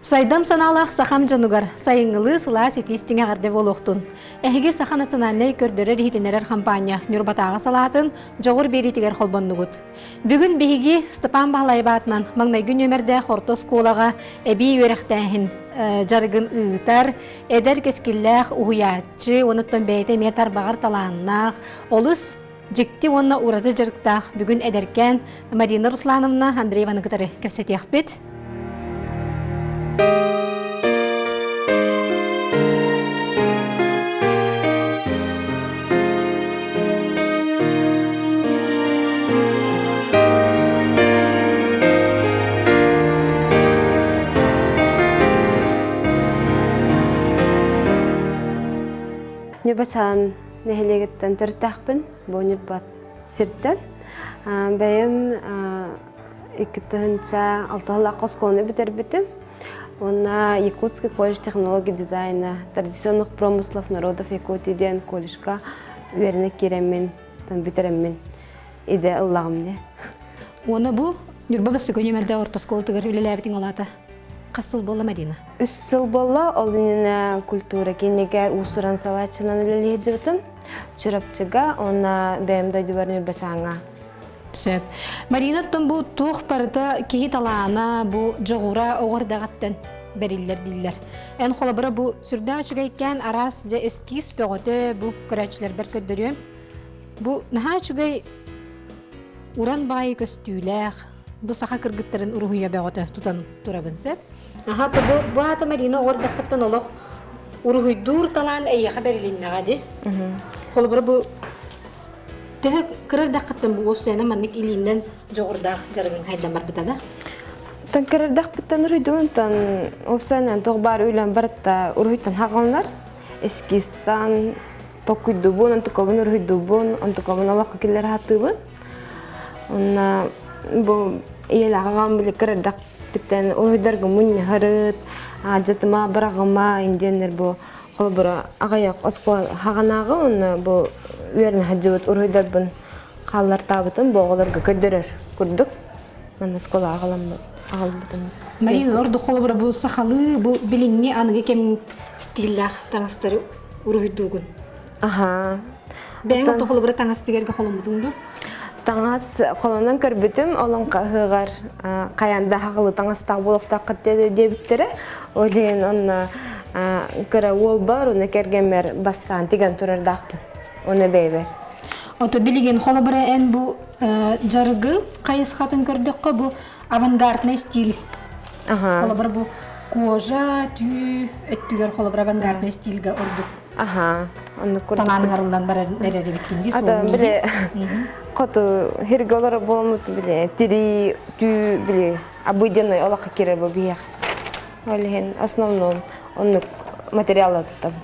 Сайдам санаалаах сахам дьонугар сайыҥҥылыы сылаас итии истиҥ эҕэрдэ буолуохтун. Эһиги Саха национальнай көрдөрөр-иһитиннэрэр хампаанньа Ньурбатааҕы салаатын Дьоҕур биэриитигэр холбоннугут. Бүгүн биһиги Степан Баһылайып аатынан маҥнайгы нүөмэрдээх орто оскуолаҕа эбии үөрэхтээһин дьарыгын ыытар, эдэр кэскиллээх уһуйааччы, онуттан бэйэтэ эмиэ тарбаҕар талааннаах, олус дьикти уонна ураты дьарыктаах бүгүн эдэркээн Марина Руслановна Андрееваны кытары кэпсэтиэхпит. Ньурбачаан нэһилиэгиттэн төрүттээхпин, бу Ньурба сиртэн. Бэйэм 2006 сыллаахха оскуоланы бүтэрбитим. Уонна Якутский колледж технологии дизайна, традиционных промыслов народов Якутии диэн колледжка үөрэнэ киирэммин, бүтэрэммин идэ ыллаҕым дии. Уонна бу Ньурба бастакы нүөмэрдээх орто оскуолатыгар үлэлээбитиҥ ол аата хас сыл буолла Мадина? Үс сыл буолла, ол иннинэ культура киинигэр уус-уран салааччынан үлэлии сылдьыбытым. Чурапчыга уонна бэйэм дойдубар Ньурбачааҥҥа. Сөп. Марина оттон бу туох барыта киһи талаана, бу дьоҕура оҕо эрдэҕиттэн бэриллэр дииллэр. Эн холобура бу сүрдээх үчүгэйкээн араас дьэ эскиз бөҕөтө бу көрөөччүлэрбэр көрдөрүөм. Бу наһаа үчүгэй уран баайы көстүүлээх, бу саха кыргыттарын уруһуйа бөҕөтө тутан турабын сөп. Аха, то бу, бу аата Марина оҕо эрдэххиттэн олох уруһуйдуур талаан эйиэхэ бэрилиннэҕэ дии. Холобура бу Төһө кыра эрдэххиттэн бу уопсайынан маннык илииннэн дьоҕурдаах дьарыгыҥ хайдан барбыта да? Тан кыра эрдэхпиттэн уруһуйдуун тан уопсайынан туох баар үлэм барыта уруһуйтан хаҕаланар. Эскизтан толкуйдуубун, онтукабын уруһуйдуубун, онтукабын олоххо киллэрэ сатыыбын. Уонна бу ийэлээх аҕам били кыра эрдэхпиттэн уруһуйдарга мунньаһарыт, аадьатыма, быраҕыма индиэннэр бу Холобура, аҕыйах оскуола хаҕанааҕы уонна бу үөрэнэ сылдьыбыт уруһуйдарбын хааллартаабытым бу оҕолорго көрдөрөр курдук манна оскуолаҕа аҕаламмыт аҕалбытым. Марина, ордук холобура бу сахалыы, бу билиҥҥи аныгы кэм стиллээх таҥастары уруһуйдуугун. Аха. Бэйэҥ ото холобура таҥас тигэргэ холоммутуҥ дуу? Таҥас холонон көрбүтүм, олоҥхо ыһыаҕар хайаан да хаҕылы таҥастаах буолуохтааххыт диэбиттэрэ. Ол иһин онно кыра уолбар уонна кэргэммэр бастаан тигэн турардаахпын. Уонна бэйэбэр. Ото билигин холобура эн бу дьарыгы хайысхатын көрдөххө бу авангардный стиль. Холобура бу кожа, түү өттүгэр холобура авангардный стильгэ ордук Аха, оннук курдук. Талааныҥ арыллан барар эрэр эбиккин дии Ата били хоту хиргэ олоро буолмут били тирии түү били обыденный олоххо киирэр бу биһиэх. Ол иһин основном оннук материалла туттабын.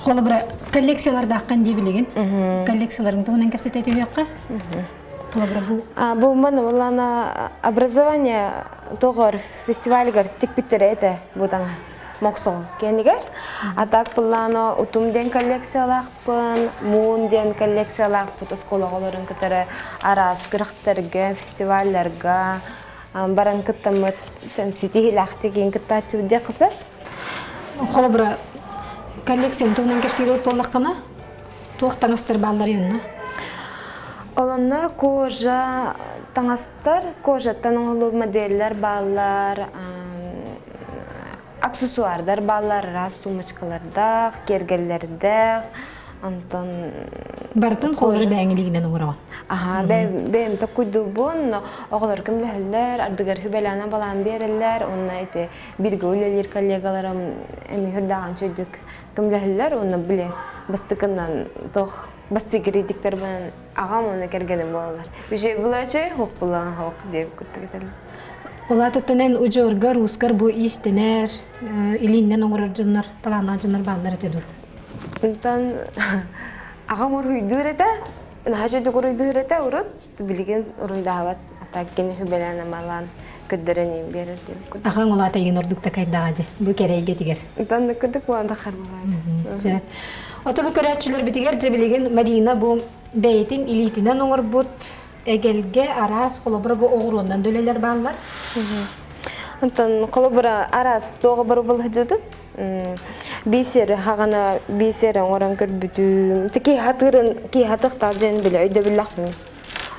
Холобура, коллекциялардааххын дии билигин. Коллекцияларыҥ туһунан кэпсэтэ түһүөххэ. Холобура бу Бу маны улана образование тоҕор фестивалыгар тикпиттэрэ этэ бу таҥа. Мохсоҕол кэннигэр. А так былаана Утум диэн коллекциялаахпын, Муун диэн коллекциялаахпыт оскуола оҕолорун кытары араас күрэхтэргэ, фестивалларга баран кыттаммыт ситиһиилээхтик иин кыттааччыбыт диэххэ сөп. Холобура, коллекцияны туһунан кэпсиир буоллаххына, туох таҥастар бааллар онно? Олонно кожа таҥастар, кожаттан оҥоһуллубут модельлэр бааллар, аксессуардар бааллар, араас сумочкалардаах, киэргэллэрдээх, онтон Барытын холобура бэйэҥ илиигинэн оҥороҕун. Аһаа, бэйэм токкуйдуубун, оҕолор көмөлөһөллөр, ардыгар хүбэлээн балаан биэрэллэр, уонна ити бииргэ үлэлиир коллегаларым эмиэ үрдээҕин үчүгдүк көмөлөһөллөр, уонна били бастакынан туох бастакы критиктэрбинэн аҕам уонна кэргэним буолаллар. Үчүгэй була үчүгэй, хуох була хуох диэбит курдук этэллэр. Улаатыттан эн удьуоргар, уускар бу иистэнэр, илииннэн оҥорор дьоннор, талааннаах дьоннор бааллар этэ дуу? Онтон аҕам уруһуйдуур этэ, наһаа үчүгдүк уруһуйдуур этэ урут, билигин уруһуйдаабат, а так кини сүбэлээн-амалаан көрдөрөн иин биэрэр диэн курдук. Аҕаҥ улаата эйигин ордук такайдаҕа дии, бу кэрэйгэтигэр. Онтон курдук буолан таххар буолааччы. Сөп. Ото бу көрөөччүлэрбитигэр дьэ билигин Марина бу бэйэтин илиитинэн оҥорбут эгэлгэ араас холобура бу оҕуруоннан да үлэлэр бааллар. Онтон холобура араас туоҕа бару балыһдьытым. Бисер хаҕана бисер оҥорон көрбүтүм. Ти хатырын ки хатыхтаах дьэн биле өйдөбүллэхпин.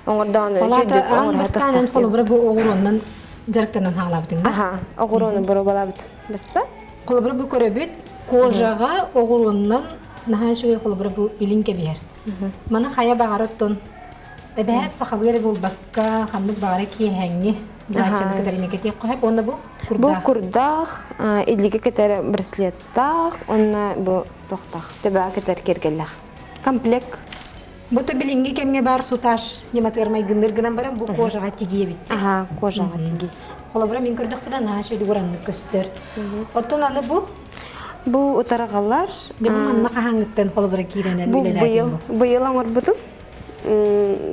Оҥордоон Олата аан бастаан эн холобура бу оҕуруоннан дьарыктанан хаалаабытыҥ да? Аха, оҕуруону боробалаабыт баста. Холобура бу көрөбүт кожаҕа оҕуруоннан наһаа үчүгэй холобура бу илин кэбиһэр. Маны хайа баҕар оттон эбэһээт сахалыы эрэ буолбакка ханнык баҕара киэһэҥҥи былааччаны кытары мекетиэх хоһоп уонна бу курдаах. Бу курдаах, илиги кэтэр браслеттаах, уонна бу тохтах, төбөҕө кэтэр киэргэллээх. Комплект. Бу то билиҥҥи кэмҥэ баар сутаж ньыматыгар майгынныыр гынан баран бу кожаҕа тигиэбит. Аха, кожаҕа тигии. Холобура мин көрдөхпүнэ наһаа үчүгэй ураннык көстөр. Оттон аны бу Бу утарҕалар. Дьэ бу манна хаһааҥҥыттан холобура киирэнэн бу быйыл быйыл оҥорбутум.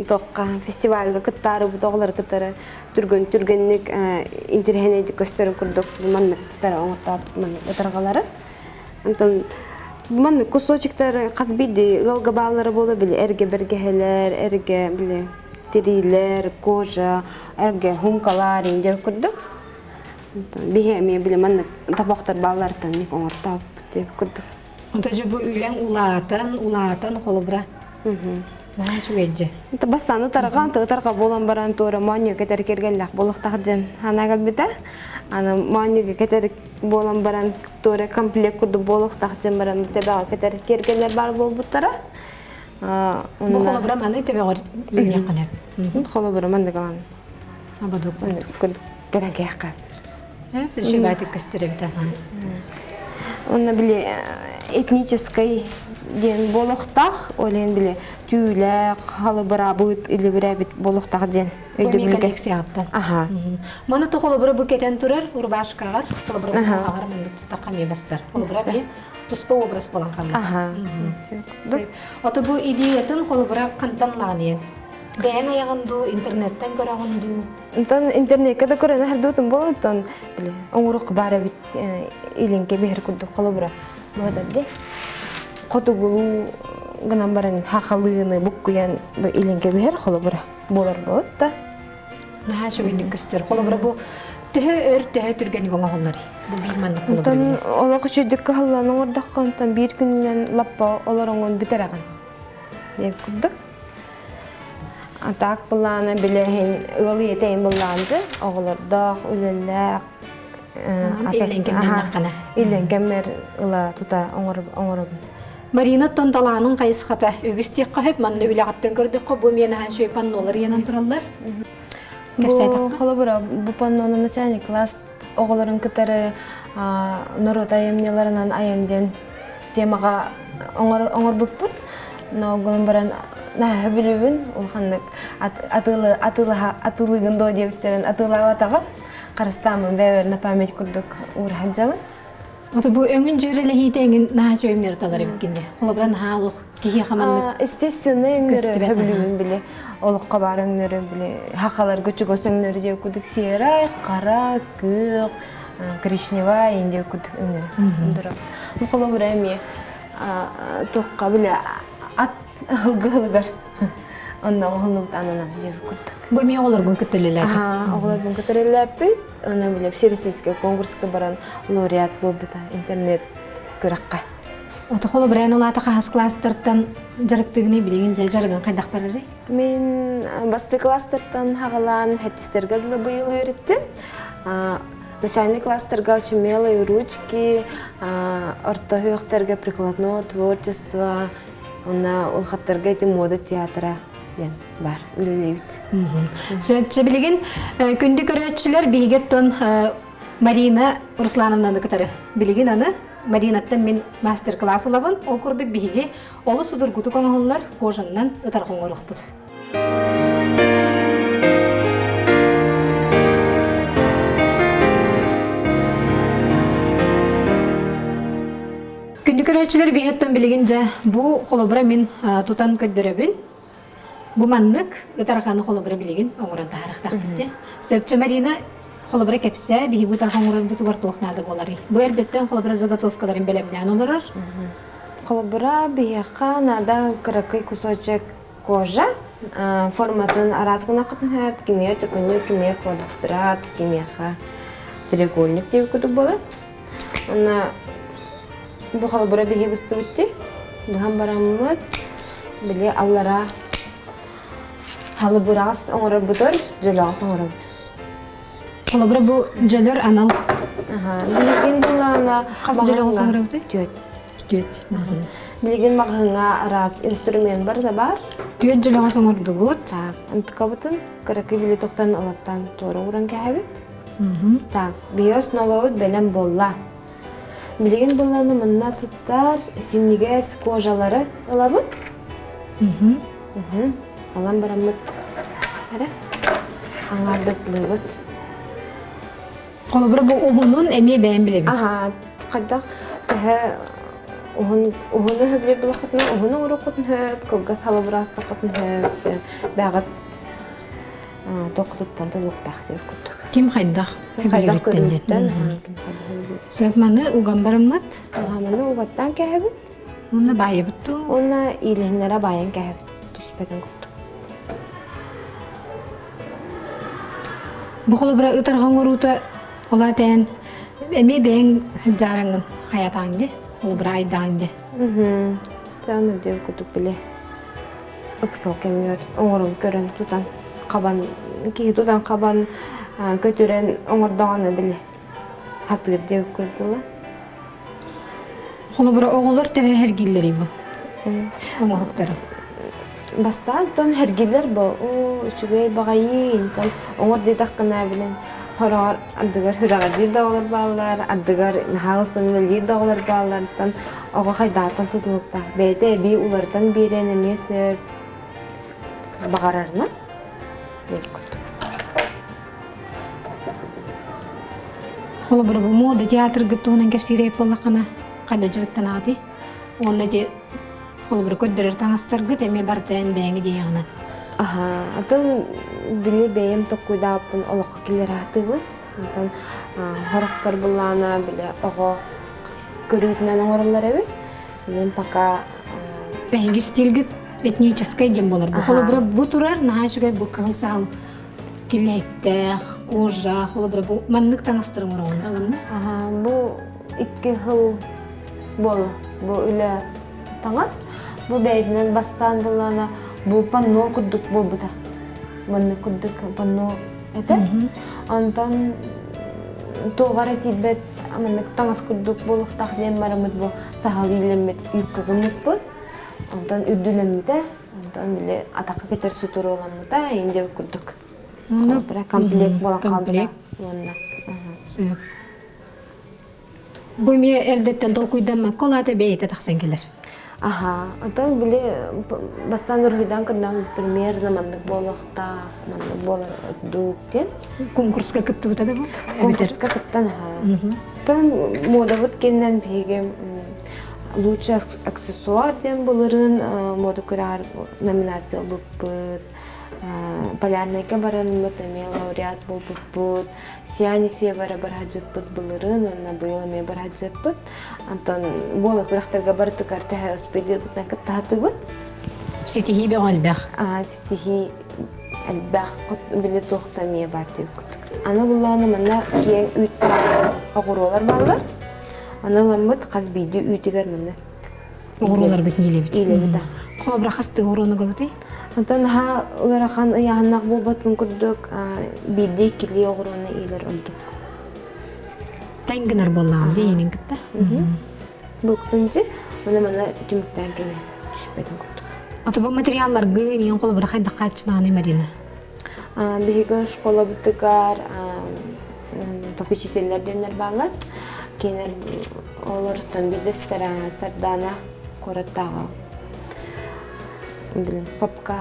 Тоққа фестивальга кыттаары бу оҕолор кытары түргэн түргэнник интириэһинэйдик көстөрүн курдук манныктары оҥортоот маннык ытарҕалары. Онтон маннык кусочектар хас биирдии ыалга бааллара буола били эргэ бэргэһэлэр, эргэ били тириилэр, кожа, эргэ хумкалар индия курдук. Биһи эмиэ били маннык тобохтор бааллартан оҥортооппут диэбит курдук. Онто дьэ бу үлэҥ улаатан, улаатан холобура наһаа үчүгэй дьэ. Бастааны тарҕаан, тарҕа буолан баран туора моонньуга кэтэр кэргэллээх буолуохтаах диэн санаа кэлбитэ. Аны моонньуга кэтэр буолан баран туора комплект курдук буолуохтаах диэн баран төбөҕө кэтэр киэргэллэр баар буолбуттара. Бу холобура маны төбөҕөр ииниэххин сөп. Холобура маннык ылан. Абадук курдук. Кэлэн киһиэхэ. Сүбээтик көстөр эбит Онно били этническэй диэн буолуохтаах, ол иһин били түүлээх, халыбыраабыт, илибирээбит буолуохтаах диэн өйдөбүлгэ. коллекцияттан. Аха. Маны то холобура бу кэтэн турар рубашкаҕар, холобура аҕар маннык туттахха эмиэ бассар. Холобура эмиэ туспа образ буолан хаалар. Аха. Ото бу идеятын холобура хантан лаҕаныйан? Бэйэҥ айаҕын дуу, интернеттэн көрөҕүн дуу? Онтон интернеккэ да көрөн аһардыбытым буолан, оттон били оҥоруох баар эбит илиҥкэ биһэр курдук холобура быһатар Хотугулуу гынан баран хахалыыны буккуйан бу илиҥкэ биһэр холобура буолар буолут да. Наһаа үчүгэйдик көстөр. Холобура бу төһө өр төһө түргэнник оҥоһуллар? Бу биир маннык холобура. Онтон олох үчүгдүк кыһаллан оҥордоххо, онтон биир күнүнэн лаппа олороҥун бүтэрэҕин диэбит курдук. Атаак былаана билэһин ыал ийэтэйин былаанды оҕолордоох, үлэлээх иллэҥ кэммэр ыла тута оҥоробун. Марина оттон талаанын хайысхата үгүс диэххэ сөп манна үлэҕиттэн көрдөххө бу миэнэ үчүгэй паннолар ыйанан тураллар. Бу холобура бу паннону начальник класс оҕолорун кытары норуот айымньыларынан айан диэн темаҕа оҥорбуппут. Но гынан баран наһаа бүлүүбүн улаханнык атыылыгын дуо диэбиттэрин атыылаабатаҕым. Харыстааммын бэйэбэр на память курдук уураһадьабын. Ото бу өҥүн дьүөрэлэһиитэ эҥин наһаа үчүгэй өҥнөрү талар эбиккин дии. Холобура наһаа олох киһиэхэ маннык Естественный өҥнөрү сөбүлүүбүн били олоххо баар өҥнөрү били хахаларга чугас өҥнөрү диэ курдук серай, хара, күөх, коричневай диэ курдук өҥнөрү. Бу холобура эмиэ туохха били ат ылгыһылыгар онно оһоллубут ананан диэбит курдук. Бу эмиэ оҕолоргун кытта үлэлээтиҥ? Оҕолорбун кытта үлэлээппит. Онно били всероссийскай конкурска баран лауреат буолбута интернет күрэххэ. Ото холобура эн улаата хаһыс класстартан дьарыктыгыный билигин дьэ дьарыгын хайдах барарый? Мин бастакы класстартан хаҕалаан хэттистергэ дылы быйыл үөрэттим. Начальный класстарга очень мелые ручки, орто үөхтэргэ прикладное творчество, уонна улахаттарга ити мода театра диэн бар үлэлиибит. Сөп билигин күндү көрөөччүлэр биһиги оттон Марина Руслановнаны кытары билигин аны Маринаттан мин мастер-класс ылабын. Ол курдук биһиги олус судургутук оҥоһуллар кожаннан ытарҕа оҥоруохпут. Күндү көрөөччүлэр биһиттэн билигин дьэ бу холобура мин тутан көрдөрөбүн. Бу маннык ытарҕаны холобура билигин оҥорон таһаарыахтаахпыт дьэ. Сөпчө Марина холобура кэпсээ биһиги бу ытарҕа оҥорорбутугар туох наада буоларый? Бу эрдэттэн холобура заготовкаларын бэлэмнээн олорор. Холобура биһиэхэ наада кыракый кусочек кожа форматын араас гына хөп, кимиэ төкүнү, кимиэ квадрат, кимиэхэ. Треугольник диэбит курдук буолар. Уонна бу холобура биһи быстыбыт дии. Быһан бараммыт, били аллара халыбыраҕас оҥорорбутугар дьөлөҕөс оҥоробут. Холобура бу дьөлөр анал. Билигин буллаҕына Хас дьөлөҕөс оҥоробутуй? Түөт. Түөт. Билигин маҕаһыыҥҥа араас инструмент барыта баар. Түөт дьөлөҕөс оҥордубут. Так, ынтыкабытын кыракый били тохтон ылаттан туора ууран кэһэбит. Так, биһи основабыт бэлэм буолла. Билигин булланы манна сыттар синньигэс кожалары ылабыт. Ылан бараммыт эрэ аҥаардатылыыбыт. Холобура бу уһунун эмиэ бэйэм билэбин. Аха, хайдах төһө уһун уһуну хөбүлүүр булаххытына уһуну оҥоруоххутун хөп, кылгас халабыраастаххытын хөп, бэҕэт тохтуттан тулуктаах диир курдук. Ким хайдах Ким хайдах көрүүттэн. Сөп маны уган бараммыт. Маны угаттаан кэһэбит. Уонна баайабыт дуу? Уонна иилиһиннэрэ баайан кэһэбит. Түспэтин курдук. Бу холобура ытарҕа оҥоруута ола тээн эмиэ бэйэҥ дьаараңҥын хайатааҥ дии, холобура айдааҥ дии. Таны диэн курдук били ыксал кэмигэр оҥорон көрөн тутан хабан киһи тутан хабан көтүрэн оҥордоҕуна били хатыыр диэбит курдула. Холобура оҕолор төһө эргиллэрий бу оҥоһуктары? Бастаан тон эргиллэр бу оо үчүгэй баҕайы интэн оҥор диэтэххинэ билин хороҕор ардыгар сүрэҕэлдьиир да оҕолор бааллар ардыгар наһаа ылсан үлэлиир да оҕолор бааллартан оҕо хайдаҕыттан тутулуктаах бэйэтэ эбии уларытан биэриэн эмиэ сөп баҕарарынан диэн курдук. Холобура бу муода театргыт туһунан кэпсиирэй буоллаххына хайда дьарыктанаҕытый? Уонна ити холобура көрдөрөр таҥастаргыт эмиэ барытын бэйэҥ идеяҕынан. Аха, атын били бэйэм токкуйдааппын олоххо киллэрээтибин. Онтон хорохтор буллаана били оҕо көрүүтүнэн оҥороллор эбит. Мин пока Эһиги стилгит этническэй диэн буолар. Бу холобура бу турар наһаа үчүгэй бу кыһыл саал килэйтээх, кожа, холобура бу маннык таҥастары оҥороҕун да уонна? Аха, бу икки сыл буолла. Бу үлэ таҥас. Бу бэйэтинэн бастаан буллаана бу панно курдук буолбута. Маннык курдук панно этэ. Онтон туоҕар этийбэт маннык таҥас курдук буолуохтаах диэн бараммыт бу саһыл иилэммит юбка гыммыппыт. Онтон үрдүлэммитэ. Онтон били атахха кэтэр сутуруоламмыта индия курдук. Комплект буолан хаалбыта. Уонна. Сөп. Бу эмиэ эрдэттэн толкуйдаммакка ол аата бэйэтэ тахсан кэлэр. Аха, оттон били бастаан уруһуйдаан көрдөҕүм примерно маннык буолуохтаах, маннык буолар ордук диэн. Конкурска кыттыбыта да бу? Конкурска кыттан аха. Оттон модабыт кэннинэн биһиги лучший аксессуар диэн былырыын мода күрэҕэр номинация ылбыппыт. Полярнайга бараммыт эмиэ лауреат буолбуппут. Сияние Севера бараһадьыппыт былырыын уонна быйыл эмиэ бараһадьыппыт. Онтон буола күрэхтэргэ барытыгар төһө успейдыырбытынан кыттаһатыбыт. Ситиһии бөҕө элбэх. Ситиһии элбэх били туохта эмиэ бар диэбит курдук. Аны буллаҕына манна киэҥ үүттээх оҕуруолар бааллар. Аны ыламмыт хас биирдии үүтүгэр манна Оҕуруоларбыт иилэбит. Иилэбит. Холобура хастыы оҕуруону габытый? Онтон наһаа ыарахан ыйааһыннаах буолбатын курдук биирдии иккилии оҕуруону иилэр ордук. Тэҥ гынар буоллаҕым дии иинин кытта. Буктунчи, уна мана түмүктээн кэбиһэ түспэтин курдук. Ото бу материалларгын иин холобура хайдах хааччынаҕыный Марина? Биһиги школабытыгар попечителлэр диэннэр бааллар. Кинилэр олортон биирдэстэрэ Сардаана куораттааҕы папка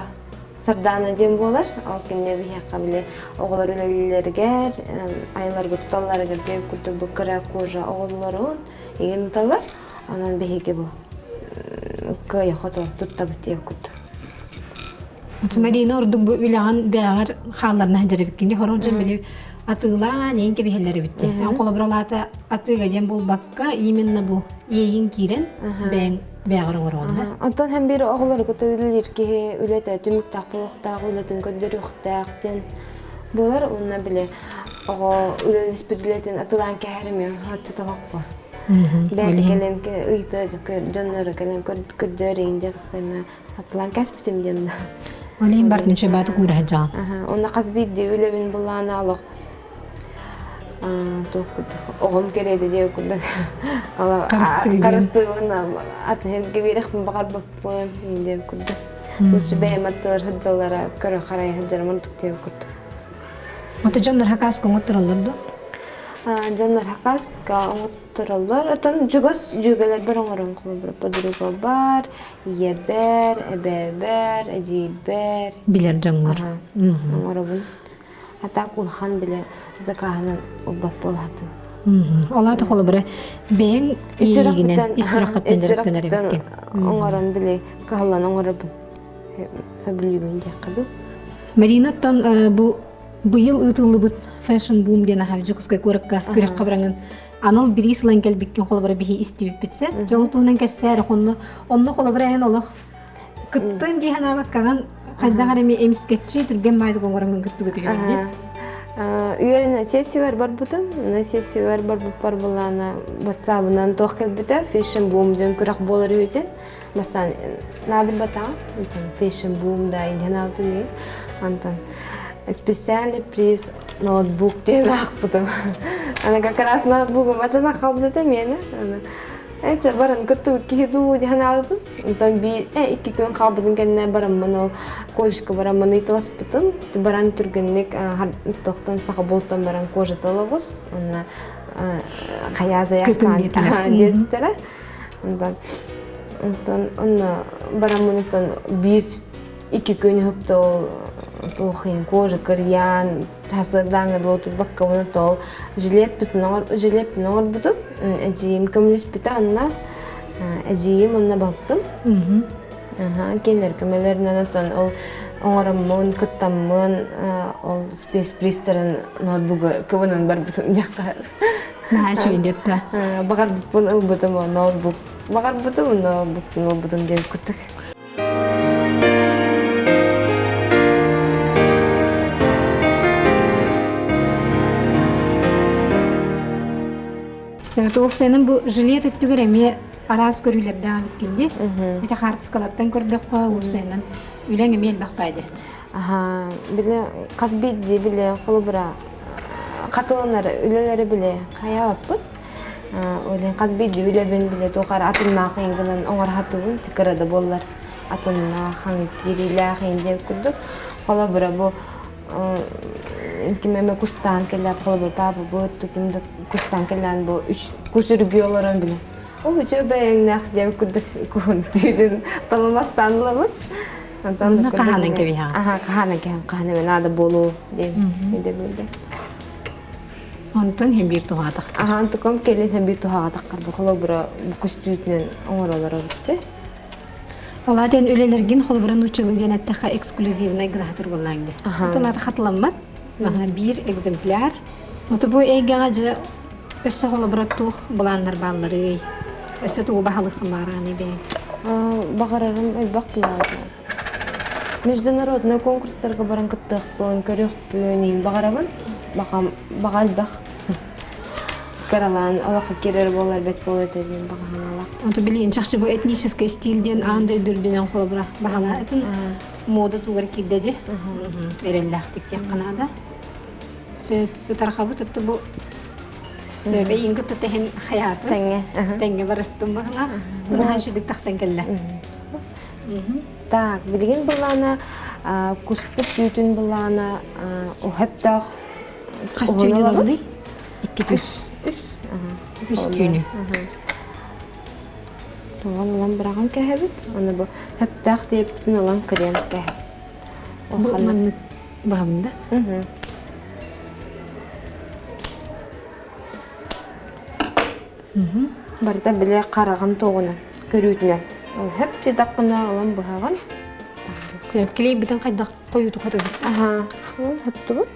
Сардаана диэн буолар. Ол кэннэ биһиэхэ били оҕолор үлэлииллэригэр, айыларга туталларыгар диэн курдук бу кыра кожа оҕолорун игин ыталлар. Онон биһиги бу кыайа-хото туттабыт диэн курдук. Марина ордук бу үлэҕин бэйэҕэр хаалларына сылдьар эбиккин дии. Хорох дьон били атыылаан эйин кэбиһэллэр эбит дии. Эн холобуралаата атыыга диэн буолбакка именно бу иэйиҥ киирэн бэйэҥ бэйэҕэр оҥороҕун да. Онтон һэм биир оҕолору кытта үлэлиир киһи үлэтэ түмүктээх буолуохтаах, үлэтин көрдөрүөхтээх диэн буолар. Уонна били Оҕо үлэлэспит үлэтин атылаан кэһэрим оччотоҕоппо. Бэйэтэ кэлэн ыйыта дьоннору кэлэн көрдөөр иин диэхтэринэ атылаан кэспитим диэн да. Олейин бартынча бааты куураһа дьаҕан. Онно хас биирдии үлэбин булаана олох туох курдук оҕом кэриэтэ диэ курдук харыстыыбын атын сиргэ биэрэхпин баҕарбаппын диэн курдук лучше бэйэм аттылар сылдьаллара көрө харайа сылдьарым ордук диэн курдук Ото дьоннор хакаска оҥоттороллор дуо? Дьоннор хакаска оҥоттороллор. Отон чугас дьүөгэлэрбэр оҥорон холобура подругабар, ийэбэр, эбээбэр, эдьиийбэр. Билэр дьоҥҥор. Оҥоробун. А так улахан биле закаһынан ылбат буолаатын. Ол аата холобура бэйэҥ иигинэн ис сүрэххиттэн дьарыктанар эбиккин. Оҥорон били кыһаллан оҥоробун. Сөбүлүүбүн диэххэ дуу. Марина оттон бу быйыл ыытыллыбыт Fashion Boom диэн аһа Дьокуускай куоракка күрэххэ бараҥын анал бириис ылан кэлбиккин холобура биһи истибиппит сэ. Дьэ ол туһунан кэпсээр онно онно холобура эн олох кыттыым дии санаабаккаҕын хайдах эрэ эмискэччи түргэн баайдык оҥороҥҥун кыттыбыт үһүгүн дии. Үөрэнэ сессиябар барбытым. Сессиябар барбыппар былаана ватсабынан туох кэлбитэ Fashion Boom диэн күрэх буолар үһүтэн. Бастаан наадырбатаҕым. Fashion Boom да иһин аабытым Антон специальный приз ноутбук диэн аахпытым. Аны как раз ноутбугум ачана хаалбыт этэ миэнэ. Аны эчэ баран кыттыбыт киһи дуу диэн аабытым. Онтон биир икки күн хаалбытын кэннэ бараммын ол колледжка бараммын ыйталаспытым. Баран түргэнник тохтон саха бултан баран кожата олоҕус. Онно хайаа заявкаан диэттэрэ. Онтон онтон онно бараммын оттон биир икки күн уһуктол туохин кожа кырыйаан тасырдааҥҥа дылы турбакка уонна тол жилетпитин жилетпин оҥорбутум эдьиийим көмөлөспүтэ онно эдьиийим онно балтым кинилэр көмөлөрүнэн оттон ол оҥороммун кыттаммын ол спецпристарын ноутбугу кыбынан барбытым диэххэ Наһаа үчүгэй диэтэ. Баҕарбыппын ылбытым ноутбук. Баҕарбытым ноутбукпун ылбытым диэн курдук. Уопсайынан бу жилет өттүгэр эмиэ араас көрүүлэрдээх эбиккин дии. Ити хаартыскалартан көрдөххө уопсайынан үлэҥ эмиэ элбэх баайды. Аха, били хас биирдии били холобура хатыланар үлэлэри били хайаабаппыт. Ол хас биирдии үлэбин били туох эрэ атыннаах гынан оҥоро сатыыбын кыра да буоллар атыннаах киириилээх диэн курдук. Холобура бу ким эмэ кустаан кэллэп холобур паапабыт ким да кустаан кэллээн бу үч кус үргүү олорон били ол үчүгэй бэйэҥнээх диэн курдук куһун түүтүн талымастаан ылабыт. Онтон хаһаанан кэбиһэҕин. Аха, хаһаанан кэһэн хаһан эмэ наада буолуо диэн өйдөбүлгэ. Онтон хин биир туһаҕа тахсар. Аха, онтукам кэлин хин биир туһаҕа таххар бу холобура бу көстүүтүнэн оҥоролоро битчэ. Ола диэн үлэлэргин холобура нууччалыы диэн эттэххэ эксклюзивнай гынаһатыр буоллаҥ дии. Отон аты хатыламмат. Биир экземпляр. Ото бу эйгэҕэ дьэ өссө холобура туох былааннар баалларый? Өссө тугу баһылыххын баарааный бэйэҥ? Баҕарарым элбэх былаан. Международный конкурстарга баран кыттыахпын, көрүөхпүн иһин баҕарабын. Баҕам баҕа элбэх. Кыралаан олоххо киирэр буолар бэт буолуо этэ диэн баҕа санаалаах. Ото билигин чахчы бу этническэй стиль диэн аан дойду үрдүнэн холобура баһалаа этин мода тугар киирдэ дии. Эрэллээхтик диэххэ наада. Сөп ытархабыт отто бу сөбэ иҥ кытта тэһин хайаатын. Тэҥҥэ. Тэҥҥэ барыстым быһылаах. Наһаа үчүгдүк тахсан кэллэ. Так, билигин былаана куспут түүтүн былаана уһэптөөх Хас түүнү ылабыный? Икки түүн. Үс. Үс түүнү. Туган ылан быраҕан кэһэбит. Аны бу хөптөөх диэппитин ылан кырыйан кэһэбит. Бу маннык баһабын да? Барыта били хараҕын туоҕунан, көрүүтүнэн. Ол хөп диэтэххинэ ылан быһаҕын. Сөп килийбитин хайдах хойуутук хотубут? Аха, ол хоттубут.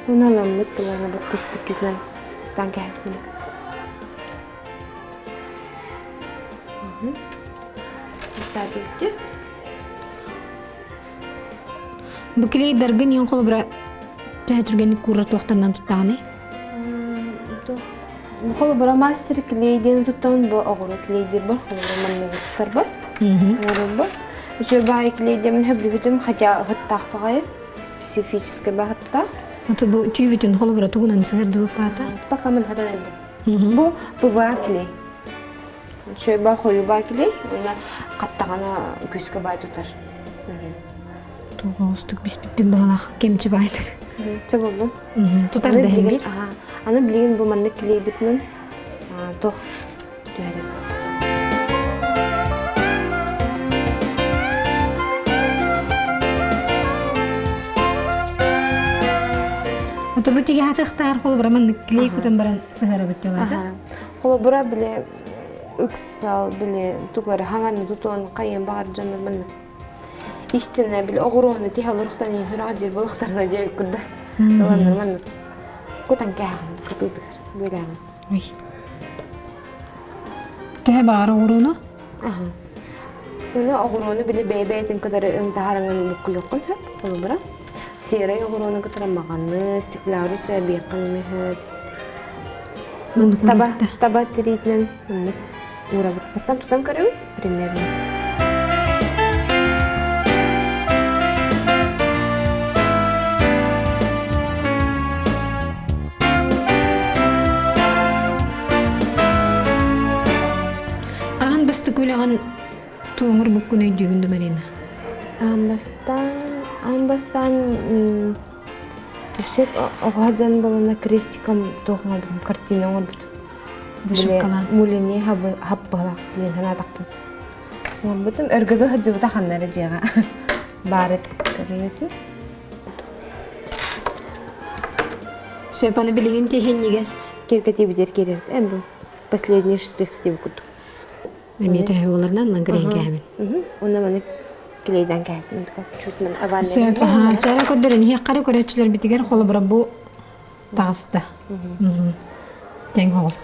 Уналаммыт былаана бу кыспыт түтүнэн таан кэһэппин. Бу клейдаргын ең холобура төһө түргэнник куурар туохтарынан туттаҕыный? Холобура мастер клей диэн туттабын бу оҕуруо клейдир бар холобура манныгы туттар бар. Оҥорор Үчүгэй баай клей диэмин хөблүгүтүм хотя ыһыттаах баҕайы специфическай баһыттаах. Ото бу түүбүтүн холобура тугунан сыһырдыбыт баата? Пока мын хатан элдим. Бу ПВА клей. Үчүгэй баа хойуу баа клей уонна хаттаҕана күүскэ баай тутар. Туоҕустук биспиппин баҕалаах кэмчи баайтык. Чэ боллун. Тутар да иһин Аны билигин бу маннык клейбитинэн туох түһэрин. Ото бу тиги хатыхтаар холобура маннык клей кутан баран сыһарабыт дьолата. Холобура били ыксал били тугары хаҥаны тутуон хайын баҕар дьоннор маннык истинэ били оҕуруону тиһэ олорухтан иһин сүрэҕэ дьиэр буолуохтарына диэбит курда ыланнар маннык кутан кээһэҕин кытыытыгар бүөлээҕин. Ой. Төһө баҕар оҕуруону? Аха. Уна оҕуруону били бэйэ-бэйэтин кытары өҥ таһаарыҥын буккуйуоххун сөп, холобура. Серай оҕуруону кытары маҕаны, стекляру сээбиэххин эмиэ сөп. Таба, таба тириитинэн маннык уурабыт. Бастан тутан көрөбүн, примерно. Аан бастакы үлэҕин туоҥур буккун өйдүүгүн да Марина? Аан бастаан, аан бастаан вообще оҕо дьон буолана крестиком туох оҥорбутум, картина оҥорбутум. Вышивкалаан. Мулини хаппыһалаах блин санаатахпын. Оҥорбутум өргөдө сылдьыбыта ханна эрэ дьиэҕэ баар этэ көрөр Сөп аны билигин тиһинньигэс. Киргэтиибитигэр киирэбит. Эн бу последний штрих диэбит курдук. Эмиэ төһө буоларынан манан кирээн кээһэбин. Уонна маны клейдан кээһэбин. Чуть ман овальный. Сөп, чара көрдөрөн иһиэххэ көрөөччүлэрбитигэр холобура бу таҕыста. Тэҥ хоҕус.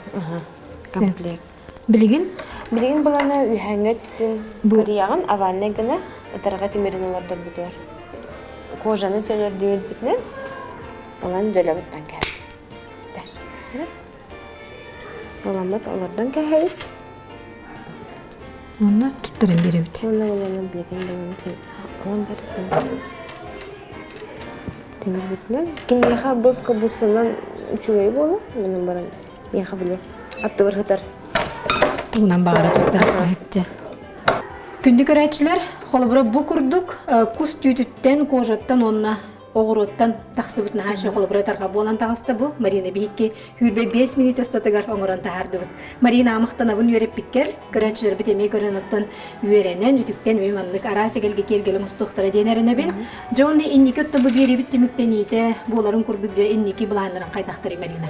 Комплект. Билигин? Билигин былана үһэҥҥэ түтүн кырыйаҕын овальный гына ытарҕа тимирин олордорбутугар. Кожаны төлөрдүбүтүнэн ылан дьөлөбүттэн кэһэбит. Ыламмыт олордон кэһэбит. Уонна туттаран биэрэбит. Уонна буланан билигин булан ылан барытын тимирбитинэн кимиэхэ боско булсанан үчүгэй буолуо манан баран миэхэ били аттыбар сытар тугунан баҕара туттар көһүпчэ Күндү көрөөччүлэр, холобура бу курдук кус түүтүттэн, кожаттан уонна оҕуруоттан тахсыбыт наһаа үчүгэй холобура тарҕа буолан таҕыста бу. Марина биһикки 25 мүнүүтэ устатыгар оҥорон таһаардыбыт. Марина махтанабын үөрэппиккэр, көрөөччүлэрбит эмиэ көрөн оттон үөрэнэн, үтүктэн үмү маннык араас эгэлгэ киэргэлим устуохтара диэн эрэнэбин. Дьэ уонна инники отто бу биэриибит түмүктэниитэ буоларын курдук дьэ инники былааннарын хайдахтарый Марина?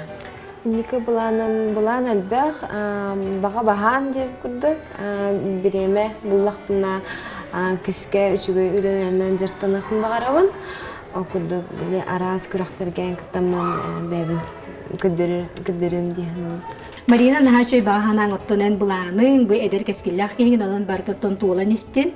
Инники былааным былаан элбэх, баҕа баһаан диэбит курдук. Бириэмэ буллахпына күскэ үчүгэй үлэлэринэн дьарыктаныахпын баҕарабын. Ол курдук били араас күрэхтэргэ кыттаммын бэйэбин көрдөрүөм дии саныыбын. Марина наһаа үчүгэй баҕа санааҥ оттон эн былааныҥ бу эдэр кэскиллээх киһигин онон барыта оттон туолан истин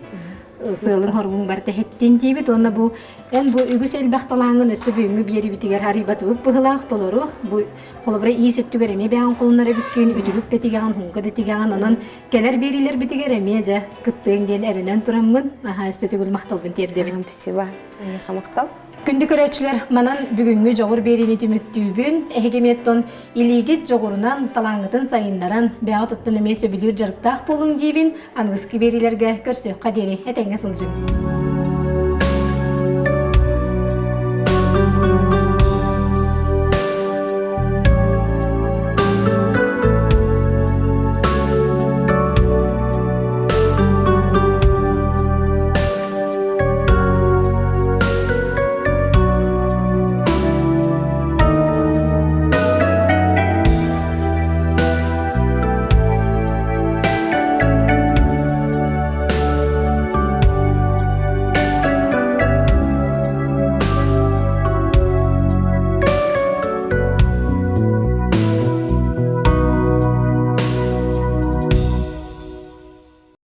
сыалыҥ-хоругуҥ барыта иһиттин диибит уонна бу эн бу үгүс элбэх талааҥҥын өссө бүгүҥҥү биэрибитигэр арыйбатыбыт быһылаах толору бу холобура иис өттүгэр эмиэ бэйэҕин холунар эбиккин үтүлүк да тигэҕин хуҥка да тигэҕин онон кэлэр биэриилэрбитигэр эмиэ дьэ кыттыаҥ диэн эрэнэн тураммын аһаа өссө төгүл махталбын тиэрдэбин Спасибо. Эйиэхэ махтал. Күндү көрөөччүлэр, манан бүгүҥҥү дьоҕур биэриини түмүктүүбүн. Эһиги эмиэ илиигит дьоҕурунан, талааҥҥытын сайыннаран, бэйэҕит оттон эмиэ сөбүлүүр дьарыктаах буолуҥ диибин. Аныгыскы биэриилэргэ көрсүөххэ диэри этэҥҥэ сылдьыҥ.